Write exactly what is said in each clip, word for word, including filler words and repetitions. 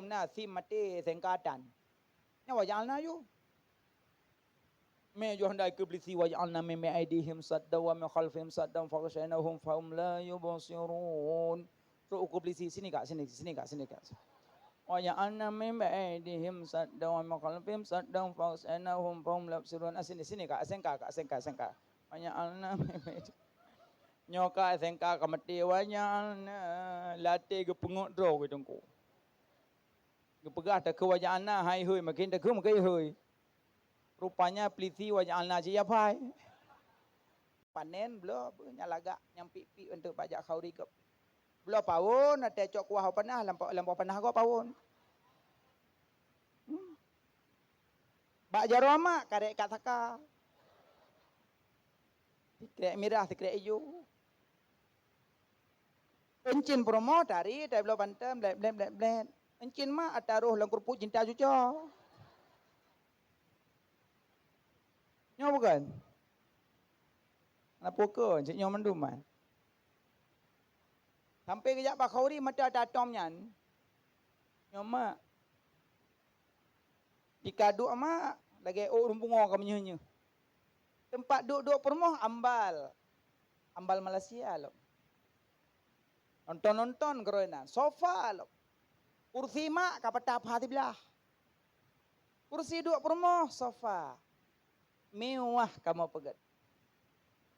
na sim maté sengkatan. Nyan wa ja'alna ju. Mé ju handai keu Iblisi, wa ja'alna min baini aidihim saddan wa min khalfihim saddan faghsyainahum fahum la yubsirun. Trok u keu Iblisi, sini kak, sini, sini kak, sini kak. Wa ja'alna min baini aidihim saddan wa min khalfihim saddan faghsyainahum fahum la yubsirun. Ah, sini, sini kak, sengka kak, sengka, sengka. Wa ja'alna min baini. Nyoe kak sengka ka maté, wa ja'alna, latée geupeungeuet droe geuh teungku. Geupeugah takheun wa ja'alna hai hôi, makin takheun makin hôi. Rupanya Iblisi wa ja'alna cit ya phai. Panen bloe beuh nyang lagak nyang pik-pik untuk bak jak khauri gob. Bloe pawon até cok kuah panah lam, lam panah gob pawon. Hmm. Bak jaroe mak karek kat saka. Sikrek mirah, sikrek ijo. Euncien peurumoh tari, tari bloe pantem, blet, blet, blet, blet. Euncien mak ata roh lam keurupuk cinta cuco. Nyoe bukan? Hana peue keu, cit nyoe mandum man. Sampai geujak bak khauri mata tatom nyan. Nyoe mak. Jika duek mak, lagée ôk rumpung ka meunyoe-nyoe. Teumpat duek-duek peurumoh ambal. Ambal Malaysia lom. Nonton-nonton keureunan, sofa lom. Kursi mak ka patah paha siblah. Kursi duek peurumoh, sofa. Mewah kamoe peugét.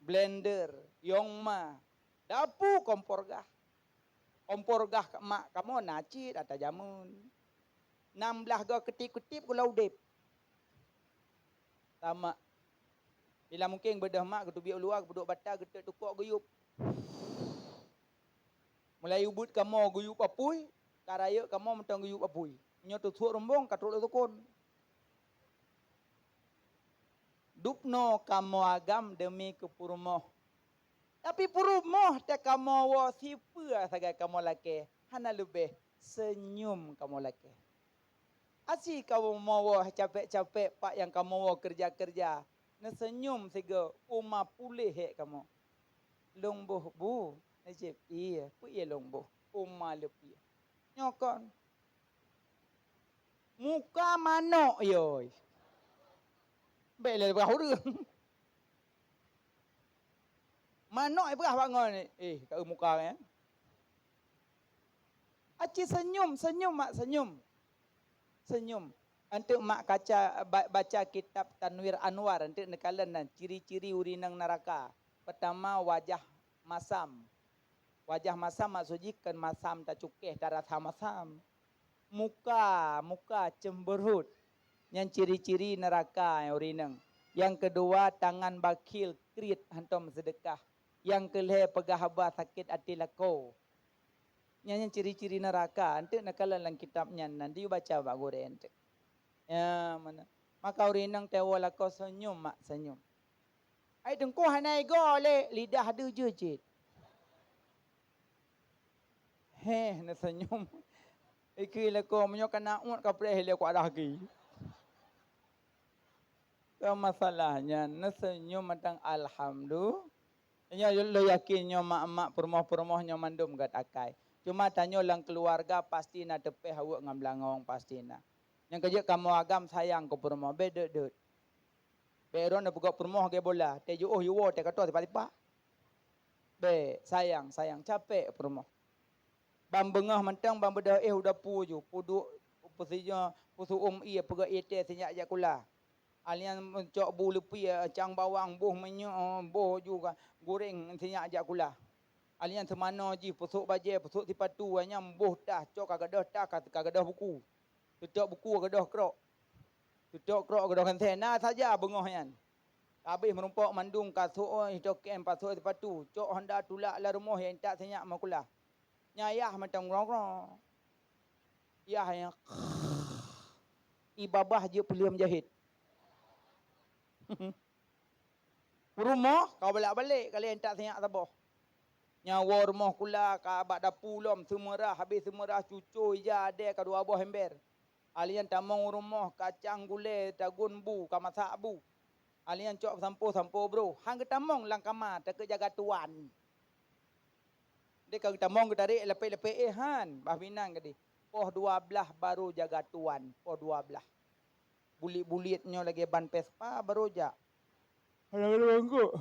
Blender, yong ma, dapu kompor gah. Kompor gah mak kamoe na cit ata jameun. Nam blah goe keutip-keutip gula udeb. Tamak. Bila mungken beudôh mak geuteubiet u luwa, geupeudok bata, geutot tukok geuyueb. Mulai ubit kamoe geuyueb apui, ka rayeuk kamoe mantong geuyueb apui. Nyoe teusuek rumbong ka trok lé sukon. Dubnoe kamoe agam deumi keu peurumoh. Tapi peurumoh teuh kamoe woe sipeue sagai kamoe lakée, hana leubeh seunyum kamoe lakée. Aci kamoe woe capék-capék pat nyang kamoe woe keureuja-keureuja, neuseunyum sigoe u ma puléh hék kamoe. Lôn boh bu, neujieb ié, peue ié lôn boh, u ma leueb ié. Nyoe kon. Muka manok yoi. Bék lé peugah ureuëng. Manok ipeugah bak ngon, eh, ka eu muka nyan. Aci seunyum, seunyum mak seunyum. Seunyum. Anteuk mak kaca, ba-, baca kitab Tanwir Anwar, anteuk neukalon nan ciri-ciri ureuëng inong neuraka. Peutama wajah masam. Wajah masam maksud jih kon masam tacukéh tarasa masam. Muka, muka cemberut. Nyan ciri-ciri neuraka ureuëng inong. Nyang keudua tangan bakhil kriet hantom seudeukah. Nyang keulhée peugah haba sakét até lakoe. Nyan, nyan ciri-ciri neuraka, anteuk neukalon lam kitab nyan, nan diyue baca bak gurée anteuk. Ya, mana? Maka ureuëng inong teuwoe lakoe seunyum mak seunyum. Ai teungku hana igoe lé, lidah deuh jeuet cit. Heh, neuseunyum. Ikeu lakoe meunyoe kana uet ka preh lé kuat dah ki. Keu masalah nyan neuseunyum mantong alhamdulillah. Nyoe lôn yakin nyoe mak-mak peurumoh-peurumoh nyoe mandum gét akai. Cuma tanyoe lam keuluwarga pasti na teupéh aweuek ngon beulangong pasti na. Nyang keujeuet kamoe agam sayang keu peurumoh, bék deuet-deuet. Bék droeneuh peugöt peurumoh lagée bola, teuh jiôh jiwoe teuh katoe tipak-tipak. Bék, sayang, sayang, capék peurumoh. Ban beungoh mantong ban beudôh éh u dapu ju, peuduek peusijoe, peusu'uem ié, peugöt ié teh sinyak jak kula. Alian cok bu leupie, cang bawang, boh minyeuk, boh ju ka, goreng sinyak jak kula. Alian seumanoe jih, peusok bajée, peusok sipatu, anyang boh tah, cok ka gadôh tah, ka, ka gadôh buku. Teutok buku gadôh krok. Teutok krok gadôh keunsée, na saja beungoh nyan. Ka habéh meurumpok mandum kasôk, oi, token, pasôk sipatu, cok honda tulak lam rumoh, ya intat sinyak makula. Nyan yah mantong grong-grong. Yah nyang i babah jeuet peuleuem jahét. Rumoh ka balek-balek ka lheueh intat sinyak saboh. Nyan woe rumoh kula ka bak dapu lom, seumeurah, habéh seumeurah cucôi ija adée ka dua boh ember. Alian tamong u rumoh, kacang gulée, tagun bu, ka masak bu. Alian cok sampoe-sampoe broh, han geutamong lam kama, takheun jaga tuan. Deh ka geutamong geutarek lapek-lapek éh han, bah binan gadeh. Poh dua blaih baru jaga tuan, poh dua blaih. Buliet-buliet nyoe lagèe ban Vespa baru jak. Hana ka teungkot.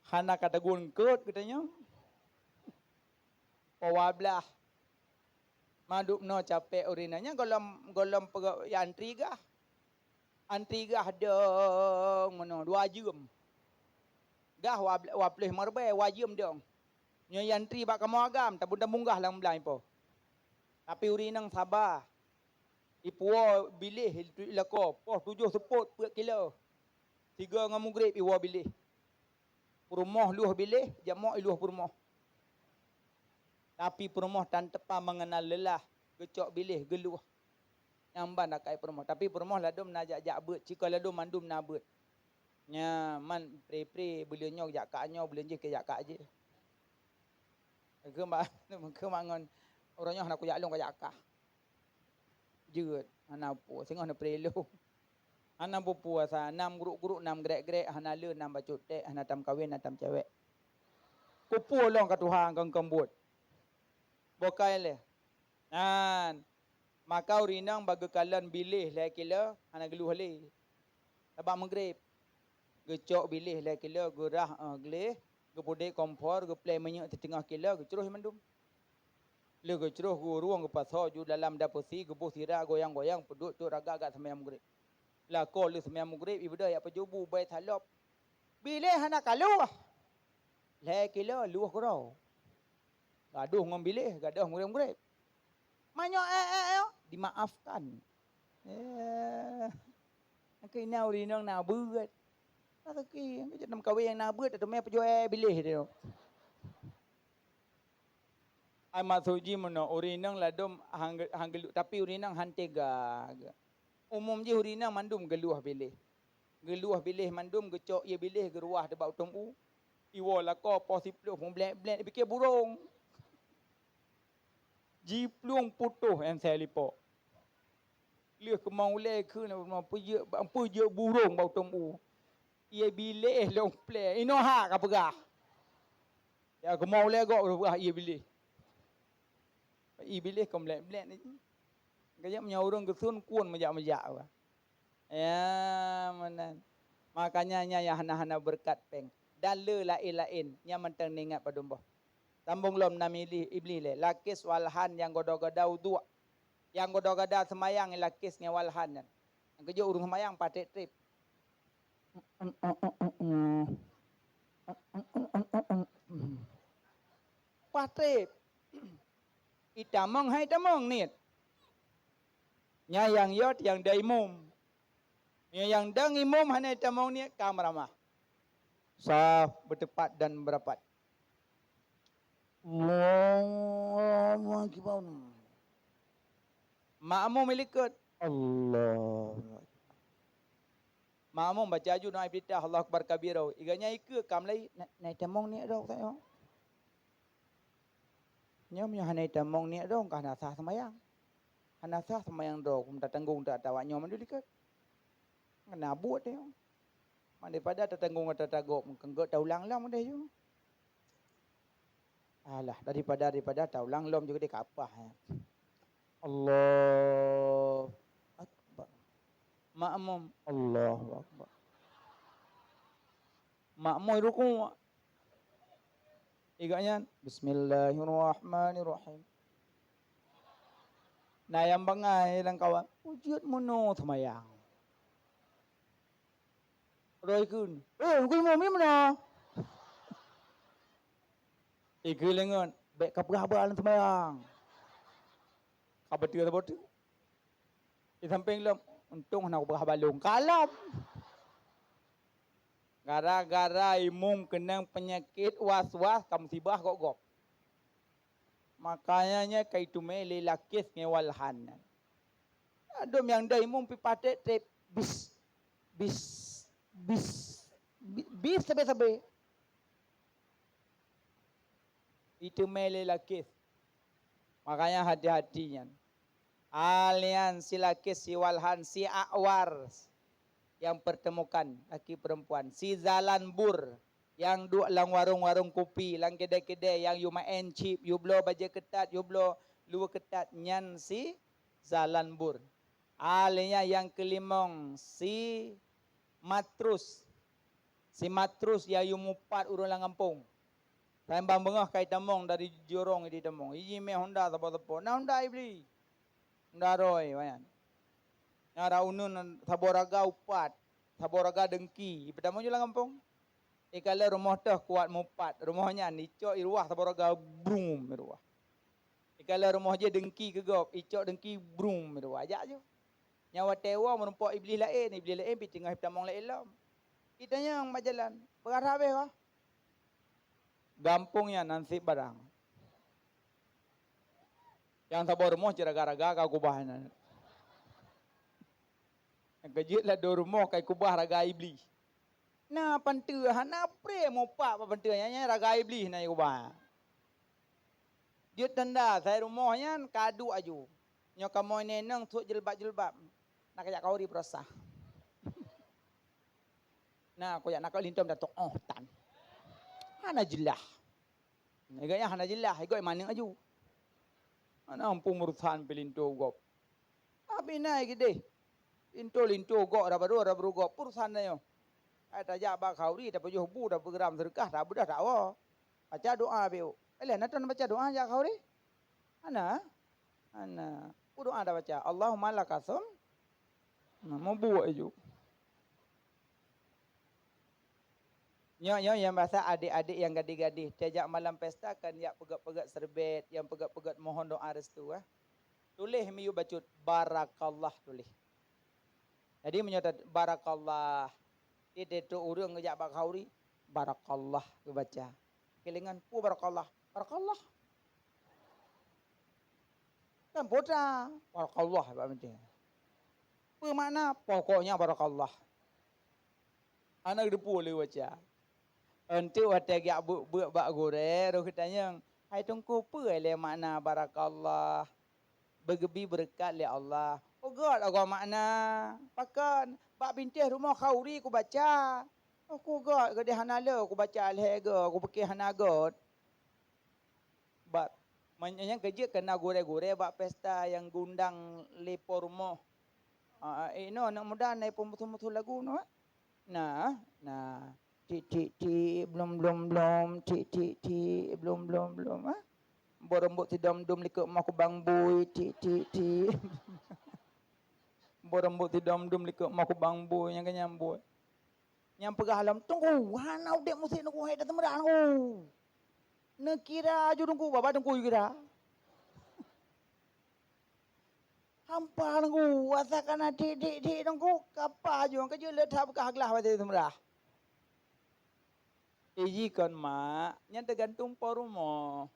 Hana ka teungkot geutanyoe. Poh dua blaih. Mandum noe capek ureueng nyan gohlom, gohlom peugah antri gah. Antri gah dong meunoe dua jeuem. Gah wa-, dua ploh limong ribèe, dua jeuem dong. Nyoe antri bak kamoe agam, tabung-tabung gah lam blang ipo. Tapi ureueng inong saba. Ipuwoe biléh lakoe, poh tujoh seupôt peuet kilo. Sigoe ngon mugreb iwoe biléh. Peurumoh luwah biléh, jamok iluwah peurumoh. Tapi peurumoh tan teupa meungenal leulah, geucok biléh, geuluwah. Nyan ban akai peurumoh. Tapi peurumoh ladôm na jak-jak beuet, sikoe ladôm mandum na beuet. Nyan man pre-pre, buleuen nyoe jak kah nyoe, buleuen jéh keu jak kah jéh. Keumat, keumat ngon uroe nyoe hana kujak lôn kujak kah. Jeuet, hana peue, singoh neupeurelo. Hana peue-peue sa, nam gruk-gruk, nam grek-grek, hana le, nam bacut tek, hana tam kawen, hana tam cewek. Kupeue lôn ka tuha keu keumbot. Bokai lé. Nyan, maka ureueng inong bak geukalon biléh lhèe kilo hana geuluwah lé. Sabab meugreb. Geucok biléh lhèe kilo, geurah, eh, gleh, geupeudeh kompor, geuplè minyeuk siteungoh kilo, geucroh mandum. Lheueh geucroh geuurong geupasoe ju dalam dapeusi, geuboh sira goyang-goyang, peuduek cok raga gak seumayang meugreb. Lakoe lheueh seumayang meugreb, ibeudôh jak peujubu bai salop. Biléh hana ka luwah. Lhèe kilo luwah keudroe. Gadôh ngon biléh, gadôh meugreb-meugreb. Meunyoe eh, eh, eh, dimaafkan. Eh, keu ina ureueng inong na beuet. Rezeki, keu jeuet nam kawé nyang na beuet, teumé peujuai biléh tu. Ai maksud jih meunoe, ureueng inong ladôm han ge-, han geulu-, tapi ureueng inong han tega. Umum jih ureueng inong mandum geuluwah biléh. Geuluwah biléh mandum, geucok ie biléh geuruwah teuh bak utom u. Iwoe lakoe poh siplôh, mublét-blét, ipike burông. Jiplueng putôh ensèe lipok. Lheueh keumong ulèe kheun, peujeuet, peujeuet burông bak utom u. Ie biléh lôn plè, inoe ha ka peugah. Ya keumong ulèe gob peugah ie biléh. Ie biléh kon blét-blét ni. Kajak meunyoe ureueng geusun kun meujak-meujak bah. Ya, meunan. Makanya nyan nyang hana-hana beureukat péng. Dan le laén-laén, nyan mantong neuingat padum boh. Sambông lom nam Iblih, Iblih lé, lakés walhan nyang goda-goda uduek. Nyang goda-goda seumayang lakés ngon walhan nyan. Nyang keujeuet ureueng seumayang paték trép. Paték. Itamong hai tamong niet. Nyan nyang yot nyang da imum. Nyan nyang dang imum hana itamong niet ka meuramah. Saf, beuteupat dan beurapat. Allahu Akbar. Makmum ilikot. Allahu Akbar. Makmum baca aju doa iftitah, Allahu Akbar kabira. Iganya ikeu kam lai, na, na itamong niet dong, tak yo. Nyoe meunyoe hana itamong niet dong, ka hana sah seumayang. Hana sah seumayang droe, kum tatanggong that awak nyoe mandum likot. Kena buet nyoe. Man daripada tatanggong that tagob, mungken gèt taulang lom deh ju. Alah, daripada, daripada taulang lom juga deh kapah, ya. Allahu Akbar. Makmum, Allahu Akbar. Makmum rukuk. Igak nyan, "Bismillahirrahmanirrahim." Na nyang bangai lam kawan, "Ujeut meunoe seumayang." Roh ikheun, "Eh, hukui mumi meunoe." Ikheun lé ngon, "Bèk ka peugah haba lam seumayang." Ka beutôi saboh teuk. Di sampéng lom, untông hana kupeugah balông. Kalon. Gara-gara imum keunong peunyakét was-was ka musibah gob-gob. Makanya nyan ka iteumé lé lakés ngon walhan nyan. Adom nyang da imum pih paték trép bis, bis, bis, bi-, bis sabé-sabé. Iteumé lé lakés. Makanya hati-hati nyan. Alian si lakés si walhan si akwar nyang pertemukan laki perempuan si jalan bur. Nyang duek lam warong-warong kupi, lam kedai-kedai, nyang yue maén chip, yue bloe bajée keutat, yue bloe luweue keutat, nyan si Zalanbur. Alheuh nyan nyang keulimong si Matrus. Si Matrus nyang yue mupat ureuëng lam gampông. Saimbang beungoh ka itamong dari jorong itamong. Iji mé honda sapo-sapo. Na honda ibli. Honda roe, wayan. Nyang ra uneun saboh raga upat, saboh raga dengki. Ipeutamong ju lam gampông. Ikalon rumoh teuh kuat mupat. Rumoh nyan icok iruwah saboh raga brum iruwah. Ikalon rumoh jih dengki keu gob, icok dengki brum iruwah. Jak ju. Nyang watée woe meurumpok iblih laén, iblih laén pih teungoh ipeutamong laén lom. Itanyong bak jalan, "Peugah habéh kah?" Gampông nyan nan sit barang. Nyang saboh rumoh cit raga-raga ka kubah nyan. Nyang keujeuet ladôm rumoh ka ikubah raga iblih. Na panteue hana pré mupak bak panteue nyan, nyan raga iblih na ikubah. Jeuet tanda sai rumoh nyan ka duek aju. Nyoe kamoe inong sôk jilbab-jilbab. Na kajak khauri peurasah. Na kujak nakeuh linto meudatong óh tan. Hana jeulaih. Igoe nyan hana jeulaih, igoe maneuk aju. Hana muphom urosan pih linto gob. Abi na geudeh. Linto-linto gob, rabaru-rabaru gob, peue urosan tanyoe. Hai tajak bak khauri, tapajoh bu, tapeugram seudeukah, tabeudôh, tawoe. Baca doa piôh. Ilée na ton baca doa jak khauri? Hana? Hana. Peue doa tabaca? Allahumma lakasum. Nah, meubuet ju. Nyoe, nyoe nyang basa adék-adék nyang gadéh-gadéh, tajak malam pesta kan jak peugét-peugét serbet, nyang peugét-peugét mohon doa restu, eh. Tuléh miyueb bacut, barakallah tuléh. Jadi meunyoe ta-, barakallah, di teutôk ureuëng geujak bak khauri, barakallah geubaca. Keulingan, peue barakallah? Barakallah. Kan peue ta, barakallah bak meuntée. Peue makna? Pokoknya barakallah. Hana geuteupeue lé baca. Enteuk watée geujak beuet-beuet bak gurée, roh geutanyong, "Hai Teungku, peue lé makna barakallah?" Beugeubi beureukat lé Allah. Peugét lagoe makna. Pakon? Bak bintéh rumoh khauri kubaca. Oh, kugét, gadéh hana le kubaca lhée goe, kupiké hana gét. Bak, man-, nyang keujeuet keu na gurée-gurée bak pesta nyang geundang lé po rumoh. Ah, eh, inoe aneuk muda na ipeumusoh-musoh lagu nyoe, eh? Na, na. Tik, tik, tik, blom, blom, blom, tik, tik, tik, blom, blom, blom, eh? Boh rambot sidom-dom likot moh kubang bui, tik, tik, tik. Boh rambot sidom-dom likot moh kubang bui, nyang keunyan buet. Nyang peugah lom, "Teungku, hana udeb musik Teungku, hai dah seumeurah Teungku." Neukira aju Teungku, babah Teungku kira. Hampa Teungku, asai kana dik-dik-dik Teungku, kapa aju, keujeuet le that beukah glah watée seumeurah. Iji kon mak, nyan teugantung po rumoh.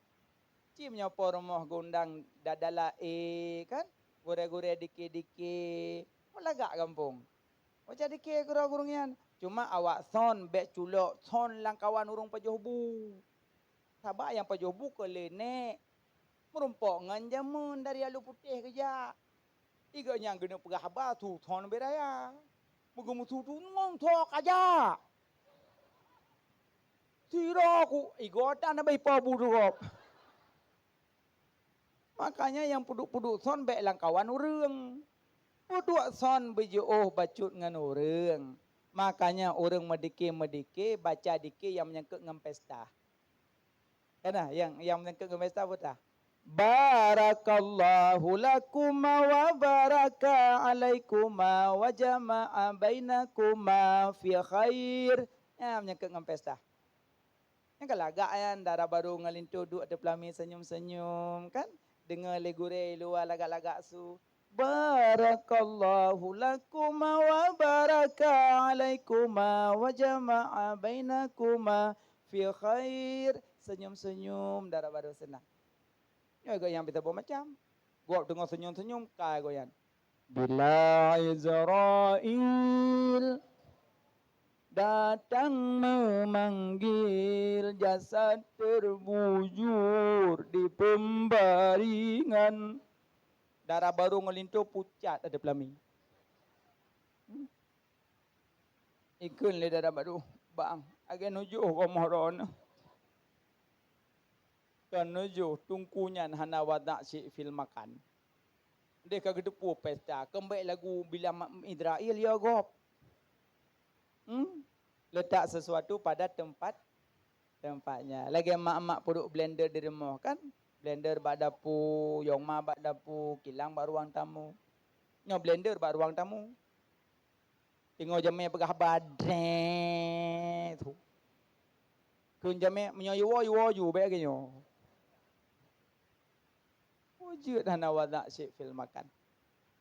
Cit meunyoe po rumoh geundang dada laé kan, gurée-gurée dike-dike, meulagak gampông. Baca dike keudroe gurée nyan. Cuma awak son bék culok, son lam kawan ureuëng pajoh bu. Sabab nyang pajoh bu keu leunek. Meurumpok ngon jameun dari Alue Putéh geujak. Igoe nyang geuneuk peugah haba su son beu raya. Meugeumeusu tu ngon sok aja. Sidroe ku igoe tan abéh po bu teugob. Makanya nyang peuduek-peuduek son bék lam kawan ureuëng. Peuduek son beujiôh bacut ngon ureuëng. Makanya ureuëng meudike-meudike baca dike nyang menyangkot ngon pesta. Kana nyang, nyang menyangkot ngon pesta peue ta? Barakallahu lakuma wa baraka alaikuma wa jama'a bainakuma fi khair. Nyang menyangkot ngon pesta. Nyang ka lagak nyan, dara barô ngon linto duek ateueh peulami senyum-senyum kan. Deungoe lé gurée luwa lagak-lagak su. Barakallahu lakuma wa baraka alaikuma wa jama'a bainakuma fi khair. Senyum-senyum dara barô seunang. Nyoe geuh nyang biasa boh macam. Gob teungoh senyum-senyum kai gob nyan. Bila Israel datang memanggil jasad terbujur di pembaringan. Dara barô ngon linto pucat ada peulami. Ikheun lé dara barô, "Bang, Lagèe nujoh rumoh droeneuh. Kon nujoh teungku nyan hana wadak syik fil makan. Deh ka geuteupeue pesta, keumbek lagu bila ma-, Israel ya gob. Hmm? Letak sesuatu pada tempat, tempatnya. Lagèe mak-mak peuduek blender di rumoh kan? Blender bak dapu, yong ma bak dapu, kilang bak ruang tamu. Nyoe blender bak ruang tamu. Teungoh jamé peugah haba, dreng, tu. Kheun jamé, meunyoe yuwoe, yuwoe ju, bèk lagèe nyoe. Wujud hana wadak syik fil makan.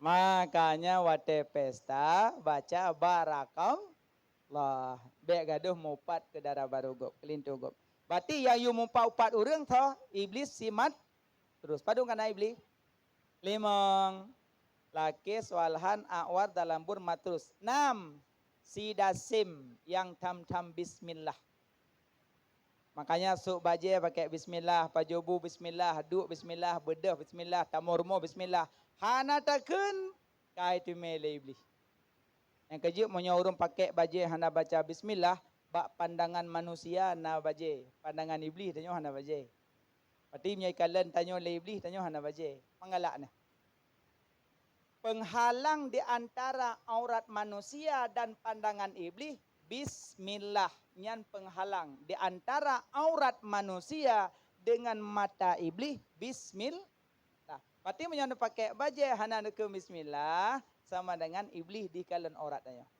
Makanya watèe pesta, baca barakallah. Bèk gadôh mupat keu dara barô gob, keu linto gob. Berarti nyang yue mupat-upat ureueng tho, Iblis simat terus. Padum kana Iblis? Limong. Lakis, walhan, a'war, dalambur, matrus. Nam. Sidasem nyang tham-tham bismillah. Makanya sôk bajèe pakèk bismillah, pajoh bu bismillah, duek bismillah, beudôh bismillah, tamong rumoh bismillah. Hana takheun, ka iteumé lé Iblih. Nyang keujeuet, meunyoe ureueng pakèk bajèe hana baca bismillah, bak pandangan manusia na bajèe, pandangan Iblih tanyoe hana bajèe. Berarti meunyoe ikalon tanyoe lé Iblih, tanyoe hana bajèe. Meugalak nyan. Penghalang di antara aurat manusia dan pandangan Iblih, bismillah. Nyan penghalang di antara aurat manusia dengan mata Iblih, bismillah. Berarti meunyoe neupakèk bajèe hana neukheun bismillah, sama dengan Iblih dikalon aurat tanyoe.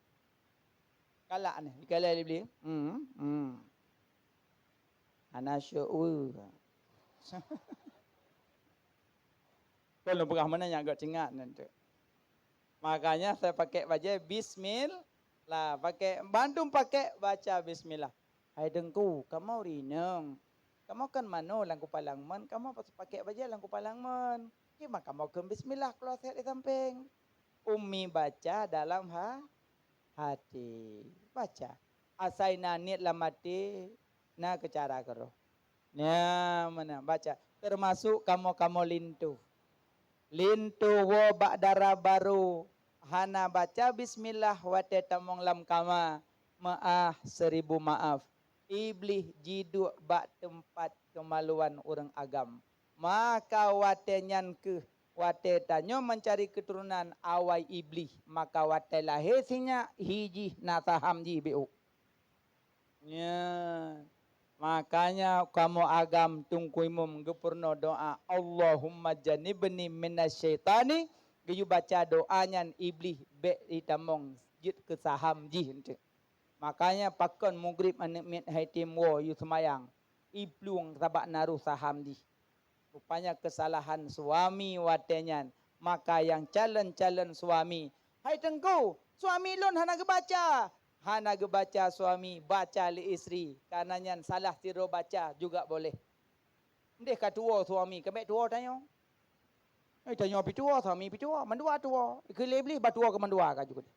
Galak nyan, dikalon Iblih. Hmm, hmm. Hana syok. Kon lôn peugah meunan nyang gèt ingat nyan tu. Makanya saya pakèk bajèe bismillah, pakèk bandum pakèk baca bismillah. Hai Teungku, kamoe ureueng inong. Kamoe kan manoe lam kupalang mon, kamoe pakèk bajèe lam kupalang mon. Cuma kamoe kheun bismillah kloset di sampéng. Umi baca dalam ha-, hati. Baca. Asai na niet lam até, na keu cara keudroe. Nyan meunan, baca. Teumasok kamoe-kamoe linto. Linto woe bak dara barô, hana baca bismillah watèe tamong lam kama, meu'ah seribu maaf. Iblih jiduek bak teumpat keumaluan ureueng agam. Maka watèe nyan kheueh watèe tanyoe meucari keuturonan awai Iblih, maka watèe lahé sinyak, hi jih na saham jih beu. Nyan. Makanya kamoe agam Teungku Imum geupeurunoe doa, "Allahumma jannibni minasyaitani," geuyue baca doa nyan Iblih bèk jitamong jeuet keu saham jih eunteuk. Makanya pakon mugrib aneuk miet hai tem woe yue seumayang, iplueng sabab na roh saham jih. Rupanya keusalahan suami watèe nyan. Maka nyang calon-calon suami, "Hai Teungku, suami lôn hana geubaca." Hana geubaca suami, baca lé istri. Kareuna nyan salah sidroe baca juga boleh. Ndeh ka tuwoe suami, ka bèk tuwoe tanyoe. Eh, tanyoe pih tuwoe, suami pih tuwoe, mandua tuwoe. Keu lé Iblih, ba tuwoe keu mandua ka jeuet.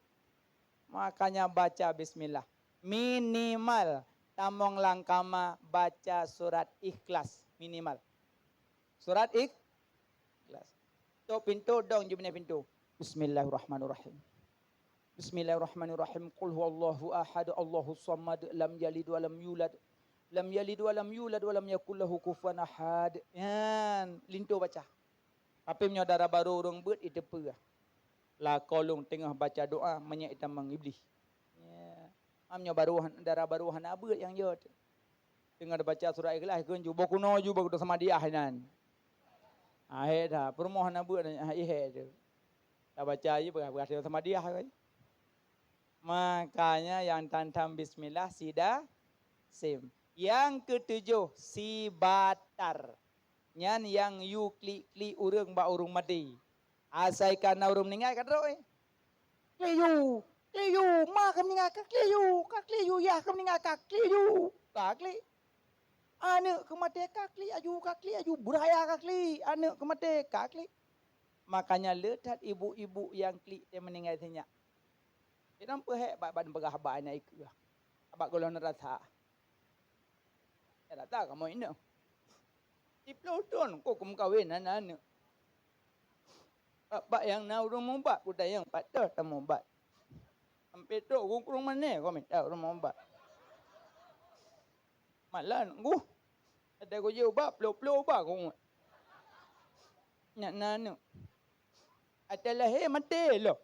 Makanya baca bismillah. Minimal tamong lam kama baca surat Ikhlas. Minimal. Surat Ikhlas. Tok pintoe dong ju binéh pintoe. Bismillahirrahmanirrahim. Bismillahirrahmanirrahim. Qul huwallahu ahad, Allahus samad, lam yalid wa lam yulad. Lam yalid wa lam yulad wa lam yakul lahu kufuwan ahad. Nyan, linto baca. Tapi meunyoe dara barô ureueng beuet, iteupeue. Lakoe lôn teungoh baca doa, meunyoe itamong Iblih. Ya. Am nyoe barô han-, dara barô hana beuet nyang jeuet. Teungoh baca surat Ikhlas, kheun ju, "Boh kunoe ju, boh kunoe samadiah inan." Ahé dah, peurumoh hana beuet, ahé tu. Tabaca je, peugah-peugah samadiah kan. Makanya nyang tam-tam bismillah sida sim. Nyang keutujoh, sibatar. Nyan nyang yue klik-klik ureueng bak ureueng maté. Asai ka na ureueng meuninggai ka trok, eh. Klik yue, klik yue, ma ka meuninggai ka klik yue, ka klik yue, yah ka meuninggai ka klik yue, ka klik. Aneuk keu maté ka klik aju, ka klik aju, beuraya ka klik, aneuk keu maté ka klik. Makanya le that ibu-ibu nyang klik teuh meuninggai sinyak. Inong peuhék bak ban peugah haba inan ikeue. Bak gohlom rasa. Ya rata kamoe inong. Siploh thon ko kumeukawen hana aneuk. Bak, bak nyang na ureueng mubat, kuta nyang patot tamubat. Sampai trok ku ureueng mané, ko mita ureueng mubat. Malah nunggu. Ada guyuba, plo-plo ba kong. Nak nanu. Ada lahé maté lo.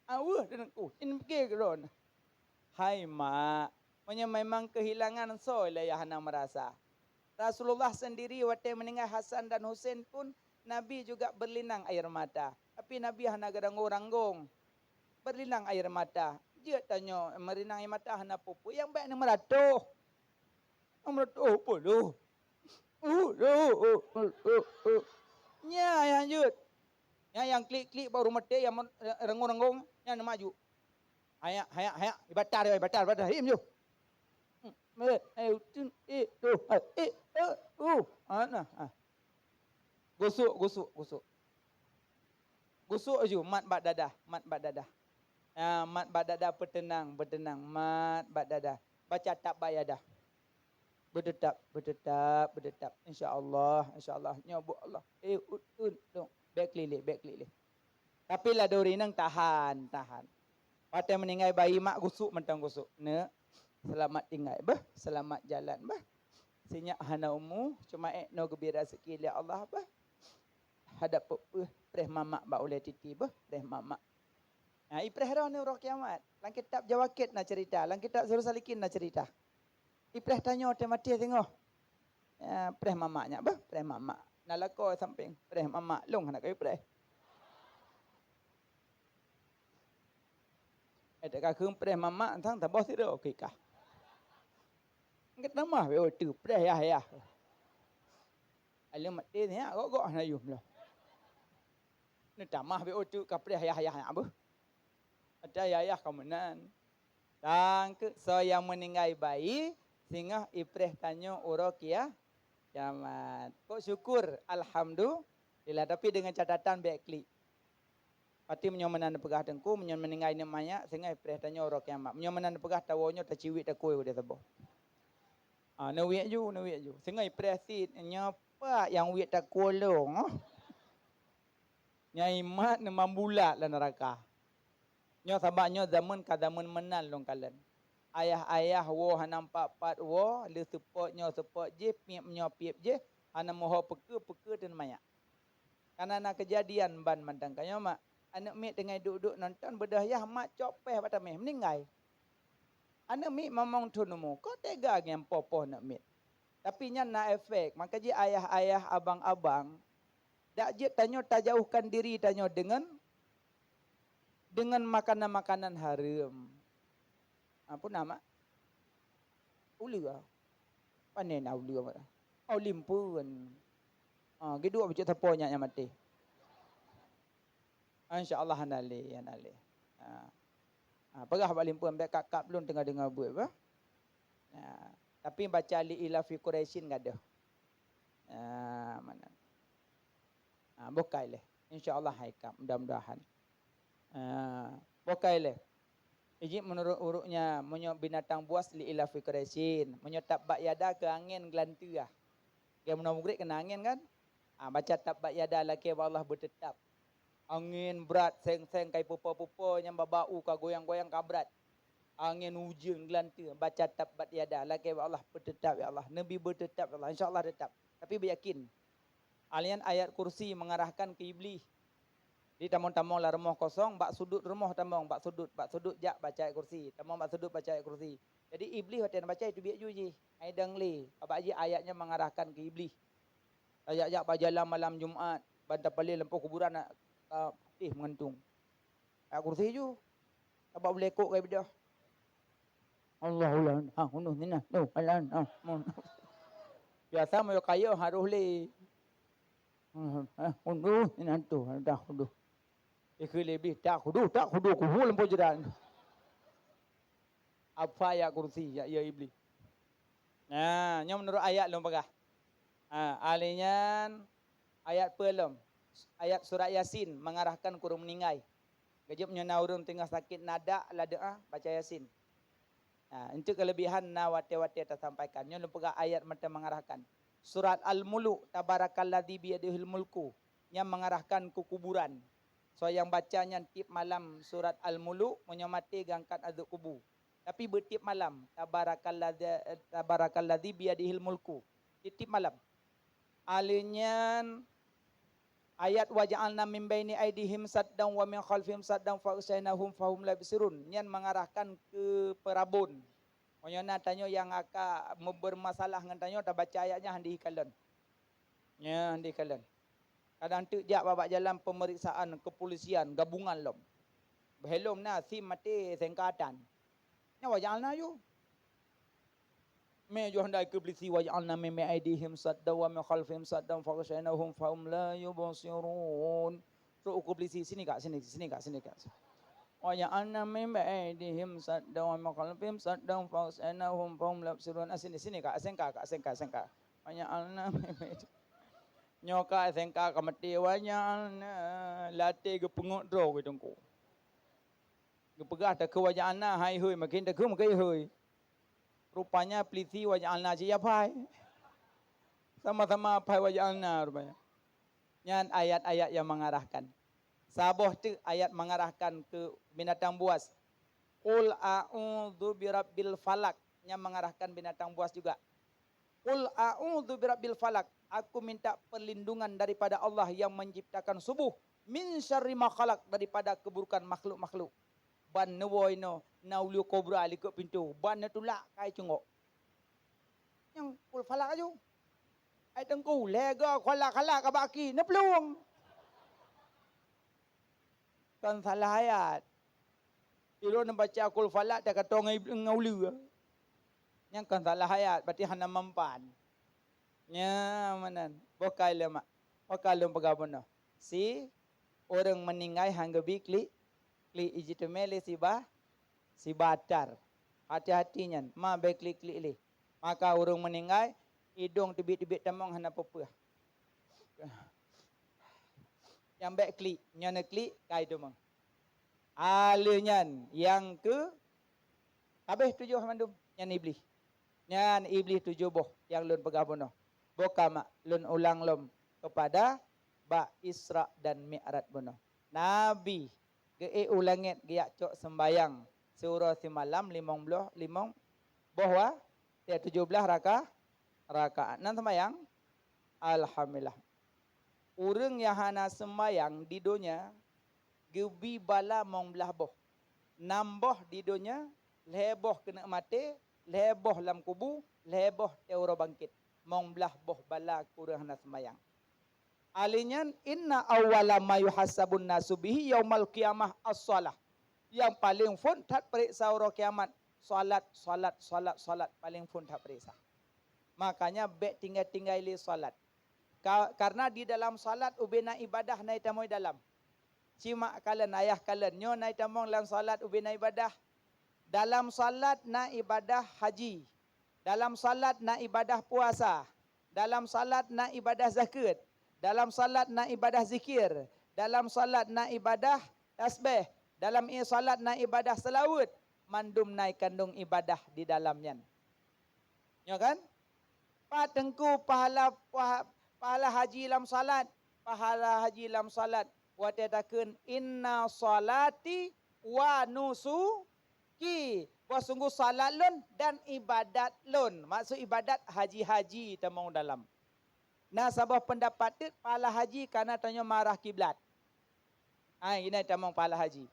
Aweuh teungku, in pikir keudroe. Hai mak, meunyoe memang kehilangan soe le nyang hana merasa. Rasulullah sendiri watée meninggai Hasan dan Husein pun Nabi juga berlinang air mata. Tapi Nabi hana geuranggong-ranggong. Berlinang air mata. Jeuet tanyoe meurinang air mata hana peue-peue. Nyang bèk neumeuratoh. Meuratoh puluh. Nya nyang jeuet. Nya nyang klik-klik baru maté nyang ranggong-ranggong nyan maju. Hayak, hayak, hayak. Ibatar, ibatar, ibatar. Him ju. Hmm. Eh, eh, utun, eh, tu, eh, eh, eh, uh. Ah, nah, ah. Gusuk, gusuk, gusuk. Gusuk ju, mat bak dadah, mat bak dadah. Ah, mat bak dadah, peuteunang, peuteunang, mat bak dadah. Baca tabbat yadah. Beuteutap, beuteutap, beuteutap. Insya Allah, insya Allah. Nyoe bu Allah. Eh, ut, ut, tu. Bèk klik lé, bèk klik lé. Tapi ladôm inong tahan, tahan. Watée meuninggai bayi mak gusuk mantong gusuk. Neuk, seulamat tinggai beuh, seulamat jalan beuh. Sinyak hana umu, cuma ék noe geubri raseuki lé Allah beuh. Hadab peue-peue, preh mamak bak ulée titi beuh, preh mamak. Nah, ipreh roh ni uroe kiamat. Lam kitab Jawakit na cerita, lam kitab Sirus Salikin na cerita. Ipreh tanyoe teuh maté singoh. Ya, preh mamak nyak beuh, preh mamak. Na lakoe sampéng, preh mamak long hana keu ipreh. Eh, tak kakeueng preh mamak sang saboh sidroe kikah. Nget tamah wéh otu preh yah-yah. Aleuem maté nyak gok-gok hana yuem lah. Neutamah wéh otu ka preh yah-yah nyak beuh. Ada yah-yah ka meunan. Tangke soe nyang meuninggai bayi, singoh ipreh tanyoe uroe kia-, kiamat. Kok syukur, alhamdulillah. Tapi dengan catatan bèk klik. Pati meunyoe meunan neupeugah teungku, meunyoe meuninggai aneuk manyak, singoh ipreh tanyoe uroe kiamat. Meunyoe meunan neupeugah tawoe nyoe taciwik takue udeh saboh. Ah, neuwiek ju, neuwiek ju. Singoh ipreh cit, nyoe pat nyang wiek takue lôn. Nyan imat neumambulat lam neuraka. Nyoe sabab nyoe zameun ka zameun meunan lôn kalon. Ayah-ayah woe hana pat-pat woe, le seupôt nyoe seupôt jih, piep nyoe piep jih, hana meuho peue-peue teuma manyak. Kana na keujadian ban mantong ka nyoe mak. Aneuk miet teungoh duek-duek nonton beudôh yah mak cok péh bak tameh meuninggai. Aneuk miet mamong thon umu, kok tega ngieng poh-poh aneuk miet. Tapi nyan na efek, maka jih ayah-ayah, abang-abang, dak jeuet tanyoe tajauhkan diri tanyoe deungon, deungon makanan-makanan hareuem. Apa nama? Uleue. Pane na uleue? Oh, limpeuen. Ah, geuduek bacut sapo nyak nyang maté. Insya Allah hana lé, hana lé. Ha. Ha, peugah bak limpeuen bèk kap-kap lôn teungoh deungoe buet bah. Ha. Tapi baca li ila fi Quraisyin gadoh. Ha, mana? Ha, bukai lé. Insya Allah hai kap, mudah-mudahan. Ha, bukai lé. Ijik menurut uruknya meunyoe binatang buas li ila fi Quraisyin, meunyoe tabbat yada keu angén geulanteue. Geumeunyoe mugrek keunan angén kan? Ha, baca tabbat yada lakée bak Allah beuteutap. Angén brat seng-seng kai pupo-pupo nyang baba u ka goyang-goyang ka brat. Angén ujeuen geulanteue, baca tabbat yada lakée bak Allah beuteutap ya Allah. Neubi beuteutap ya Allah, insya Allah teutap. Tapi beuyakin. Alian ayat kursi mengarahkan ke iblih. Di tamong-tamong lam rumoh kosong, bak sudut rumoh tamong, bak sudut, bak sudut jak baca ayat kursi. Tamong bak sudut baca ayat kursi. Jadi iblih watée baca itu biek ju jih. Ai dang lé, abak jih ayatnya mengarahkan ke iblih. Tajak-jak bak jalan malam Jumat, ban tapaleng lampôh kuburan, ah, putih meugantung. Ayat kursi ju. Tabak bulekok kai beudôh. Allahu la ilaha illallah, ha, unuh nina, tu, alan, ha, mun. Biasa meunyoe kayée harôh lé. Ha, ha, unuh nina tu, dah kuduh. Ikheun lé iblih, tak kuduh, tak kuduh, kuhu lampôh jeurat. Apa ayat kursi, ya, ya iblih. Nah, nyoe meunurot ayat lôn peugah. Ha, ahli nyan ayat peue lom? Ayat surat Yasin mengarahkan keu ureuëng meuninggai. Geujeub nyoe na ureuëng teungoh sakét nadak ladeuh ah, baca Yasin. Ha, untuk kelebihan na watée-watée tasampaikan. Nyoe lôn peugah ayat mantong mengarahkan. Surat Al-Muluk, tabarakalladzi biyadihil mulku, nyang mengarahkan keu kuburan. Soe nyang baca nyan tieb malam surat Al-Muluk, meunyoe maté geuangkat azôb kubu. Tapi beutieb malam, tabarakalladzi, tabarakalladzi biyadihil mulku. Tieb-tieb malam. Aleuh nyan ayat, "Wa ja'alna min baini aidihim saddan wa min khalfihim saddan fa aghsyainahum fahum la yubsirun." Nyan mengarahkan keu peurabon. Meunyoe na tanyoe nyang aka meubeurmasalah ngon tanyoe, tabaca ayat nyan han dikalon. Nyan dikalon. Kadang teuk jak bak jalan pemeriksaan kepolisian gabungan lom. Beuhelom na sim maté sengkatan. Nyan wa ja'alna ju. Mé ju handai keu polisi, "Wa ja'alna min aidihim saddan wa min khalfihim saddan fa aghsyainahum fahum la yubsirun." Trok u keu polisi, "Sini kak, sini, sini kak, sini kak." "Wa ja'alna min aidihim saddan wa min khalfihim saddan fa aghsyainahum fahum la yubsirun." Ah, sini, sini kak, sengka kak, sengka, sengka. "Wa ja'alna min aidihim." Nyoe ka sengka ka maté, "Wa ja'alna." Latée geupeungok droe geuh teungku. Geupeugah takheun "Wa ja'alna", hai hôi, makin takheun makin hôi. Rupanya polisi "Wa ja'alna" cit ya phai. Sama-sama phai "Wa ja'alna" rupanya. Nyan ayat-ayat yang mengarahkan. Saboh teuk ayat mengarahkan keu binatang buas. "Qul a'udzu birabbil falaq", nyan mengarahkan binatang buas juga. "Qul a'udzu birabbil falaq", aku minta perlindungan daripada Allah yang menciptakan subuh, "min syarri ma khalaq", daripada keburukan makhluk-makhluk. Ban neuwoe inoe na uleue kobra likot pintoe, ban neutulak kai cunggok. Nyang "Qul falaq" aju. Hai teungku, lhée goe khalaq-khalaq ka bak aki, neuplueng. Kon salah ayat. Ilôn baca "Qul falaq" takatong ngon ib-, ngon uleue. Nyan kon salah ayat, berarti hana mempan. Nyan meunan. Boh kai lé mak. Boh kai lôn peugah bunoe. Si ureuëng meuninggai han geubi klik, klik ijiteumé lé siba, siba atar. Hati-hati nyan, ma bèk klik-klik lé. Maka ureuëng meuninggai, idong teubiet-teubiet tamong hana peue-peue. Nyang bèk klik, nyan neuklik, kai teumong. Aleuh nyan nyang keu habéh tujoh mandum, nyan Iblih. Nyan Iblih tujoh boh nyang lôn peugah bunoe. Boh ka mak lôn ulang lom keupada bak Isra dan Mi'raj bunoe. Nabi geuék u langét geujak cok seumbayang siuroe simalam limong bloh, limong boh wa-, ya, tujoh blaih raka-, rakaat. Nan seumbayang? Alhamdulillah. Ureuëng nyang hana seumbayang di donya geubi bala mong blaih boh. Nam boh di donya, lhée boh keuneuk maté, lhée boh lam kubu, lhée boh teuh uroe bangkét. Mong blaih boh bala keu ureuëng hana seumbayang. Aleuh nyan, "Inna awwala ma yuhasabun nasu bihi yaumal qiyamah as-shalah." Nyang paleng phon that peuriksa uroe kiamat, salat, salat, salat, salat, paleng phon that peuriksa. Makanya bèk tinggai-tinggai lé salat. Ka-, karena di dalam salat ubé na ibadah na itamong dalam. Simak kalon, ayah kalon, nyoe na itamong lam salat ubé na ibadah. Dalam salat na ibadah haji. Dalam salat na ibadah puasa. Dalam salat na ibadah zakeuet. Dalam salat na ibadah zikir. Dalam salat na ibadah tasbeh. Dalam i-, salat na ibadah seulaweuet. Mandum na ikandong ibadah di dalam nyan. Nyoe kan? Pat teungku pahala, paha-, pahala haji lam salat? Pahala haji lam salat, watée takheun, "Inna salati wa nusuki." Bahwa sungguh salat lôn dan ibadat lôn. Maksud ibadat haji-haji tamong dalam. Na saboh peundapat teuk pahala haji kana tanyoe marah kiblat. Ai, ina tamong pahala haji.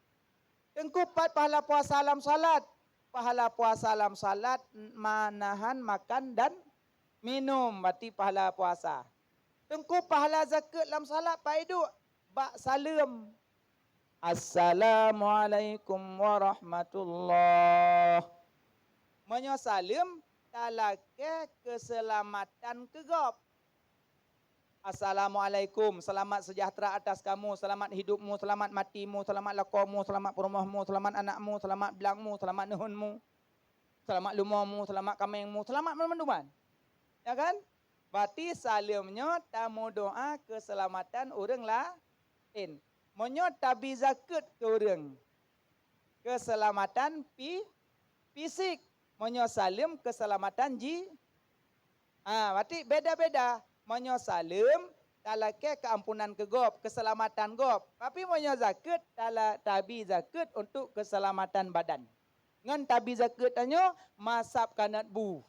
Teungku pat pahala puasa lam salat? Pahala puasa lam salat manahan makan dan minum, berarti pahala puasa. Teungku pahala zakeuet lam salat pat iduek? Bak saleuem. Assalamualaikum warahmatullah. Meunyoe saleuem, talakée keuseulamatan keu gob. Assalamualaikum, selamat sejahtera atas kamu, selamat hidupmu, selamat matimu, selamat lakomu, selamat peurumohmu, selamat anakmu, selamat blangmu, selamat neuheunmu, selamat lumomu, selamat kaméngmu, selamat mandum-manduman. Ya kan? Berarti saleuem nyoe tameudoá keuseulamatan ureuëng laén. Meunyoe tabi zakeuet keu ureuëng, keuseulamatan pi-, fisik. Meunyoe saleuem, keuseulamatan ji-, ha, berarti beda-beda. Meunyoe saleuem, talakée keuampunan keu gob, keuseulamatan gob. Tapi meunyoe zakeuet, tala-, tabi zakeuet untuk keuseulamatan badan. Ngon tabi zakeuet tanyoe masab kanot bu.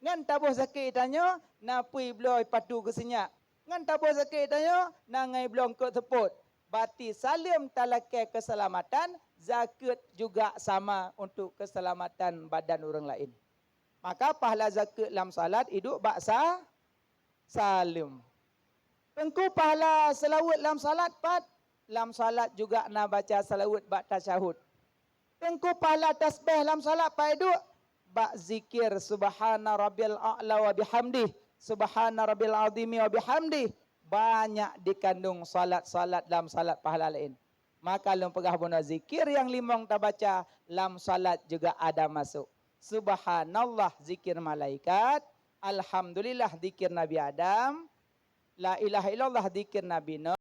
Ngon taboh zakeuet tanyoe na pui bloe patu keu sinyak. Ngon taboh zakeuet tanyoe na ngai bloe eungkôt seupôt. Bati saleuem talakée keuseulamatan, zakeuet juga sama untuk keuseulamatan badan ureuëng laén. Maka pahala zakeuet lam salat iduek bak sa-, saleuem. Teungku, pahala seulaweuet lam salat pat? Lam salat juga na baca seulaweuet bak tasyahud. Teungku, pahala tasbih lam salat pat iduek? Bak zikir subhana rabbiyal a'la wa bihamdih, subhana rabbiyal azimi wa bihamdih. Banyak dikandung salat-salat lam salat pahala laén. Maka lôn peugah bunoe, zikir nyang limong tabaca lam salat juga ada masuk. Subhanallah zikir malaikat, alhamdulillah zikir Nabi Adam, la ilaha illallah zikir Nabi Nuh.